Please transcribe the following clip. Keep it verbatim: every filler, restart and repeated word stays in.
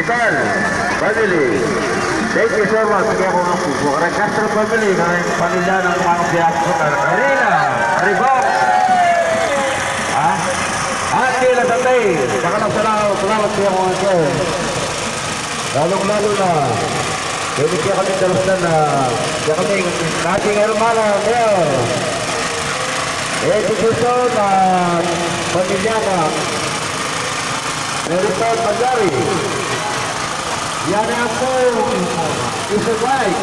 Castro family. Thank you so much. Kaya ko ng puso. Karang Castro family, karang pamilya ng mga Fiasco, karang Karina, Karibong. Ha? At kila Tatay, maraming salamat, salamat kaya ko ng Lalong-lalo na, pwede kaya kami talaga na, kaya kami, ating hermana, Mayor Eddie Quezon, na pamilya na, Meriton Malyari. Yan ang po, isa bike.